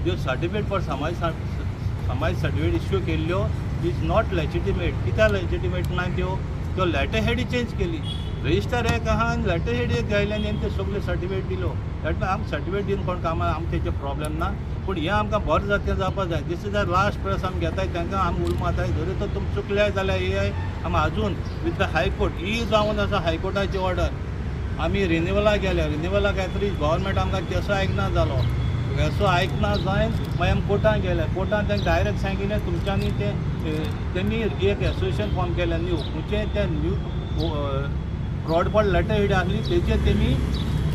त्यो certificate for समाज समाज सर्टिफिकेट इश्यू केल्ल्यो is not legitimate. कित्याक लेजिटिमेट ना त्यो? त्यो लेटर हेडी चेंज केली, रजिस्टर एक आहा आनी लेटर हेड एक घायले आनी ते सगळे सर्टिफिकेट दिलो. That mean आमकां सर्टिफिकेट दिवन कोण कामां आमकां तेजे प्रॉब्लेम ना, पूण हें आमकां बरें जाता तें जावपा जाय. This is the last press आमी घेताय, तांकां आमी उलो मारताय. जरी तर तुमी चुकले जाल्यार हे आमी अजून विथ the high court ही जावन आसा हायकोर्टाची ऑर्डर. आमी रिनिवलाक गेले, रिनिवलाक येतरी गव्हर्मेंट आमकां केसो आयकना जालो, केसो आयकना जायन मागीर आमी कोर्टान गेले. कोर्टान तांकां डायरेक्ट सांगिल्लें तुमच्यांनी तें तेमी एक एसोसिएशन फॉर्म केलें न्यू, खंयचें तें न्यू फ्रॉड लेटर हेड आसली तेजेर तेमी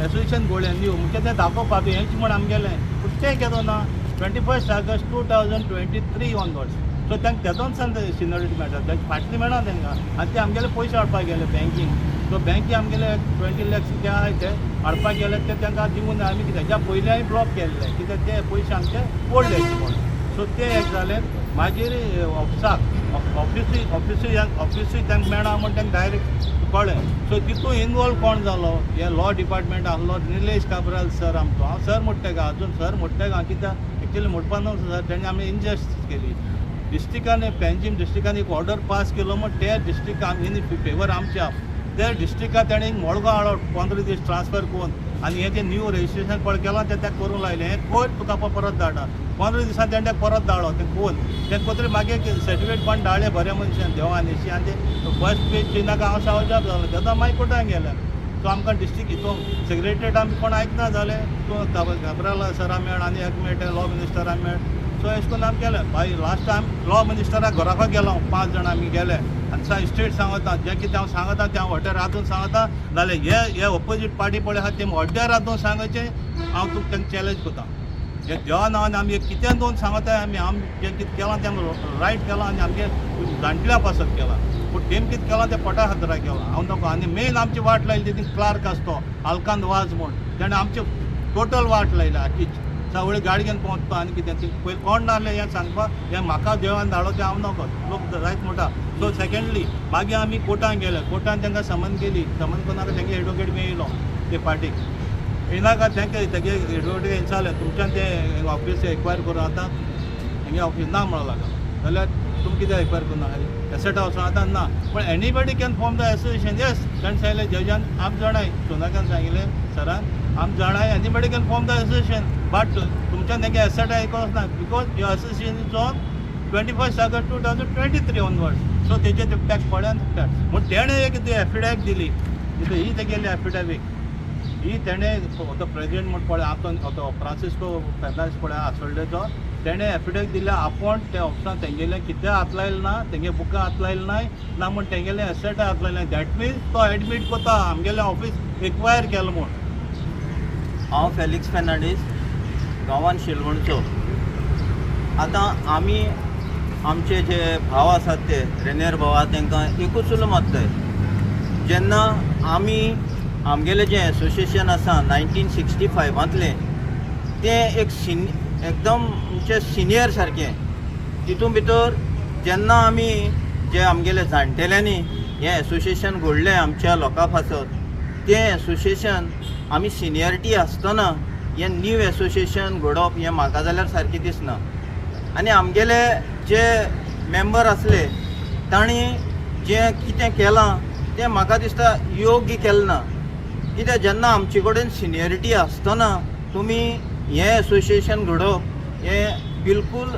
एसोसिएशन घोळ्ळें न्यू, म्हणजे तें दाखोवपाक हेंच म्हण आमगेलें, पूण तें केलो ना. 21 August 2023 onwards. So तांकां तेदोन सिनियरिटी मेळटा, तेजे फाटली मेळना तांकां. आनी ते आमगेले पयशे हाडपाक गेले बँकीन. सो बँकी आमगेले 20 लॅक्स जे आहाय ते हाडपाक गेले, ते तांकां दिवन आमी तेज्या पयलीं आमी ब्लॉक केल्ले कित्याक ते पयशे आमचे ओल्ड म्हूण. सो ते एक जालें. मागीर ऑफिसाक ऑफिसूय ऑफिसूय ऑफिसूय तांकां मेळना म्हूण तांकां डायरेक्ट कळ्ळें. सो तितून इनवॉल्व कोण जालो, हे लॉ डिपार्टमेंट आहलो निलेश काब्राल सर आमचो. हांव सर म्हणटा तेका, अजून सर म्हणटा तेका, कित्याक एक्चुअली म्हणपा न्हू सर, तेणी आमी इनजस्टीस केली. डिस्ट्रिक्टान पेंजीम डिस्ट्रिक्टान एक ऑर्डर पास केलो म्हण ते डिस्ट्रिक्ट इन फेवर आमच्या त्या डिस्ट्रिक्टाक तेणें मडगांव हाडलो 15 दीस ट्रान्सफर करून, आनी हें जें न्यू रजिस्ट्रेशन पळय केलां तें तेका करूंक लायलें. हें कोर्ट तुका परत धाडटा, 15 दिसां तेणें तेका परत धाडलो. तें कोन तें कोतरी मागीर सर्टिफिकेट कोण धाडलें बऱ्या मनशान देवान एशी, आनी ते फर्स्ट पेज चेयनाका हांव सावजाब जालो तेन्ना मागीर कोर्टान गेले. सो आमकां डिस्ट्रिक्ट हितून सेक्रेटरीट आमी कोण आयकना जालें. तूं काब्राल सरा मेळ आनी एक मेळटा लॉ मिनिस्टरा मेळ. सो अशें करून आमी केलें. मागीर लास्ट टायम लॉ मिनिस्टराक घराको गेलो, 5 जाणां आमी गेले आनी स्ट्रेट सांगता जें कितें हांव सांगता तें हांव हॉटेल रातून सांगता, नाल्यार हे हे ओपोजीट पार्टी पळय आहा ते हॉटेल रातून सांगचें हांव तुका तांकां चॅलेंज करता. हे देवा नांवान आमी कितें दोन सांगता, आमी आमी जें कितें केलां तें रायट केलां आनी आमगे जाणटेल्या पासत केलां, पूण तेम कितें केलां तें पोटा खातीर केलां हांव नको. आनी मेन आमची वाट लायली ती क्लार्क आसा तो आलकांत वाज म्हूण, तेणें आमची टोटल वाट लायली आखीच सगळी गाडी घेवन पोंवता आनी कितें ती पयलीं कोण नासलें हें सांगपाक, हें म्हाका देवान धाडलो तें हांव नको, लोक जायत म्हणटा. सो सेकेंडली मागीर आमी कोर्टान गेले, कोर्टान तांकां समन केली, समन करून आतां तेंगे एडवोकेट बी येयलो ते पार्टीक येयनाका, तेंका तेगे एडवोकेट विचारलें तुमच्यान तें ऑफीस एक्वायर करून आतां हेंगे ऑफीस ना म्हणूंक लागलो, जाल्यार तुमी कितें एक्वायर करून नाका एसेट हावसान आतां ना, पूण anybody can form the association. Yes ताणें सांगलें जजान आम जाणाय, सोनाकान सांगिल्लें सरान आम जाणाय anybody can form the association, but तुमच्यान तेंगे एसेट आयकोच ना because your association is on 21 August 2023 onwards. So तेजे ते पॅक पळ्यान म्हूण तेणें एक ती एफिडेविट दिली, ही तेगेली एफिडेवीट ही तेणें तो प्रेजिडेंट म्हूण पळय आतां तो फ्रांसिस्को फेर्नांडीस पळय आसोल्डेचो, तेणें एफिडेवीट दिलें आपूण त्या ऑफिसान तेंगेलें कितें हात लायलें ना, तेंगे बुकां हात लायलें नाय ना म्हूण तेंगेलें एसेट हात लायलें. That means तो एडमीट करता आमगेलें ऑफीस एक्वायर केलें म्हूण. हांव फेलिक्स फेर्नांडीस, गांवान शिलवणचो. आतां आमी आमचे जे भाव आसात ते रेनेर भाव आहा तांकां एकूच उलो मारताय, जेन्ना आमी आमगेलें जें एसोसिएशन आसा 1965 तें एक एकदम आमचें सिनियर सारकें. तितून भितर जेन्ना आमी जे आमगेले जाणटेल्यांनी हें एसोसिएशन घडलें आमच्या लोकां पासत, तें एसोसिएशन आमी सिनियरिटी आसतना हें न्यू एसोसिएशन घडोवप हें म्हाका जाल्यार सारकें दिसना. आनी आमगेले जे मेंबर आसले तांणी जें कितें केलां तें म्हाका दिसता योग्य केलें ना, कित्याक जेन्ना आमचे कडेन सिनियरिटी आसतना तुमी हें एसोसिएशन घडोवप हें बिलकूल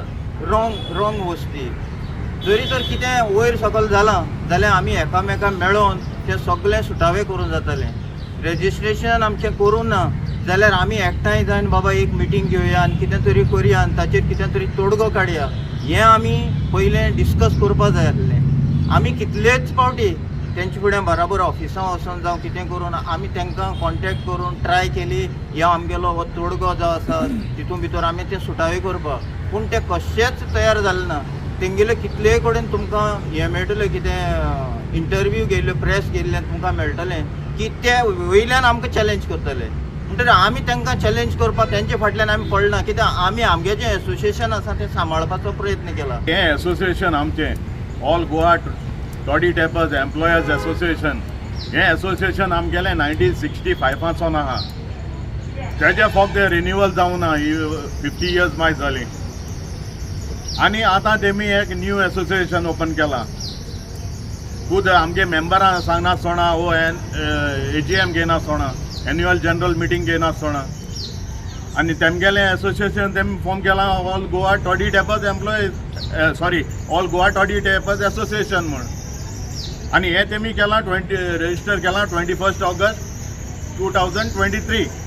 रॉंग रॉंग वस्ती. जरी तर कितें वयर सकयल जालां जाल्यार आमी एकामेकां मेळोन तें सगळें सुटावें करूंक जातालें. रेजिस्ट्रेशन आमचें करूंक ना जाल्यार आमी एकठांय जावन बाबा एक मिटींग घेवया आनी कितें तरी करुया आनी ताचेर कितें तरी तोडगो काडया, हें आमी पयलें डिस्कस करपा जाय आसलें. आमी कितलेच फावटी तेंचे फुडें बराबर ऑफिसां वचोन जावं कितें करून आमी तांकां कॉन्टेक्ट करून ट्राय केली, ह्या आमगेलो हो तोडगो जो आसा तितून भितर आमी तें सुटावें करपाक, पूण तें कशेंच तयार जालें ना. तेंगेले कितले कडेन तुमकां हें मेळटलें, कितें इंटरव्यू घेयल्यो, प्रेस घेयल्ले तुमकां मेळटलें की ते वयल्यान आमकां चॅलेंज करतले. म्हणटकीर आमी तांकां चॅलेंज करपाक तेंचे फाटल्यान आमी पडना, कित्याक आमी आमगें जें एसोसिएशन आसा तें सांबाळपाचो प्रयत्न केला. हें एसोसिएशन आमचें All Goa Toddy Tappers Employers Association, हें एसोसिएशन आमगेलें 1965 आहा. तेजे फक्त रिन्युअल जावना, ही 50 इयर्स मायज जाली. आनी आतां तेमी एक न्यू एसोसिएशन ओपन केलां. खुद आमगे मेंबरां सांगनासतना वो एजीएम घेयनासतना, एन्युअल जनरल मिटींग घेयनासतना, आनी तेमगेलें एसोसिएशन तेमी फॉर्म केलां, All Goa Toddy Tappers Employees, sorry, All Goa Toddy Tappers Association म्हूण. आनी हें तेमी केलां ट्वेंटी रजिस्टर केलां 21 August 2023.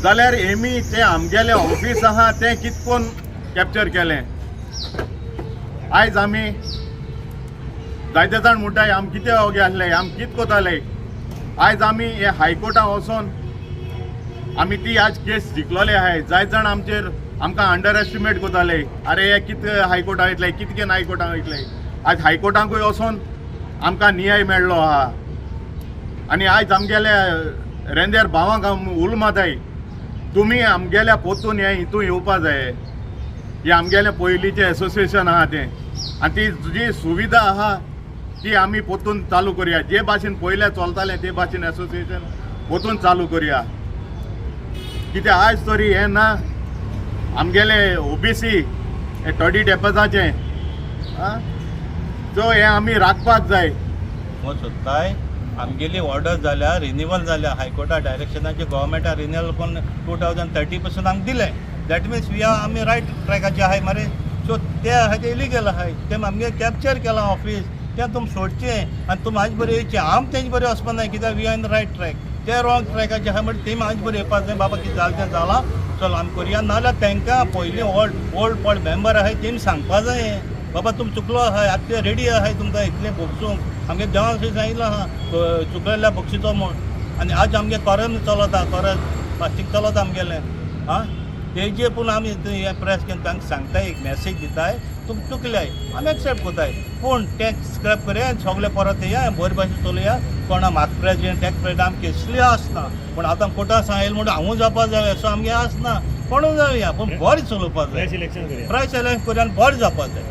जाल्यार हेमी तें आमगेलें ऑफीस आहा तें कितकोन कॅप्चर केलें? आयज आमी जायते जाण म्हणटाय, आम कितें ओगे आसले, आम कित कोताले. आयज आमी हे हायकोर्टान वचोन आमी ती आज केस जिखलोले आहाय. जायते जाण आमचेर आमकां अंडर एस्टिमेट कोताले, अरे हे कितें हायकोर्टान वयतले, कितके हायकोर्टान वयतले. आयज हायकोर्टाकूय वचोन आमकां न्याय मेळ्ळो आहा. आनी आयज आमगेले रेंदेर भावांक आम उलो मारताय, तुमी आमगेल्या पोतून हें हितून येवपा जाय. हें आमगेलें पयलींचें एसोसिएशन आहा तें, आनी ती जी सुविधा आहा ती आमी पोतून चालू करुया. जे भाशेन पयलें चलतालें ते भाशेन एसोसिएशन पोतून चालू करुया. कित्याक आयज तरी हें ना, आमगेले ओबीसी हे टॉडी टेपर्साचें आं, सो हें आमी राखपाक जाय. हो सोदताय, आमगेली ऑर्डर जाल्या, रिन्युअल जाल्या. हायकोर्टा डायरेक्शनाचे गोवोरमेंटा रिन्युअल करून 2030 पासून आमकां दिलें. That means we R आमी रायट ट्रॅकाचे आहाय मरे. सो ते आहाय ते इलिगल आहाय, ते आमगे कॅप्चर केलां ऑफीस, तें तुमी सोडचें आनी तुमी आयज बरें येयचें. आम तेंचे बरें वचपा नाय, कित्याक we are in right track. ते रॉंग ट्रॅकाचे आहाय म्हणटा तेमी आयज बरें येवपा जाय, बाबा कितें जालें तें जालां, चल आमी करुया. नाजाल्यार तांकां पयलीं ओल्ड ओल्ड पळ मेंबर आहाय तेमी सांगपा जाय, बाबा तुमी चुकलो आहाय, आतां ते रेडी आहाय तुमकां इतलें भोगसूंक. आमगे देवान सुद्दां सांगिल्लो आहा, चुकलेल्या बक्षितो म्हूण. आनी आज आमगे कोरम चलता, कोरम फास्टींग चलता आमगेलें. आं, तेजे पूण आमी हें प्रेस केन्न तांकां सांगताय, एक मॅसेज दिताय, तुमी चुकल्याय आमी एक्सेप्ट कोताय, पूण टॅक्स स्क्रॅप करया आनी सगळे परत येया, बरे भाशेन चलोया. कोणा म्हाका प्रेजिडेंट, टॅक्स प्रेजिडेंट आमकां केसली आसना, पूण आतां कोर्टा सांगले म्हणून हांवूं जावपा जाय असो आमगे आसना. कोणूय जावया, पूण बरें चलोवपा जाय. फ्रेश इलेक्शन करूया. फ्रेश इलेक्शन करुया आनी बरें जावपा जाय.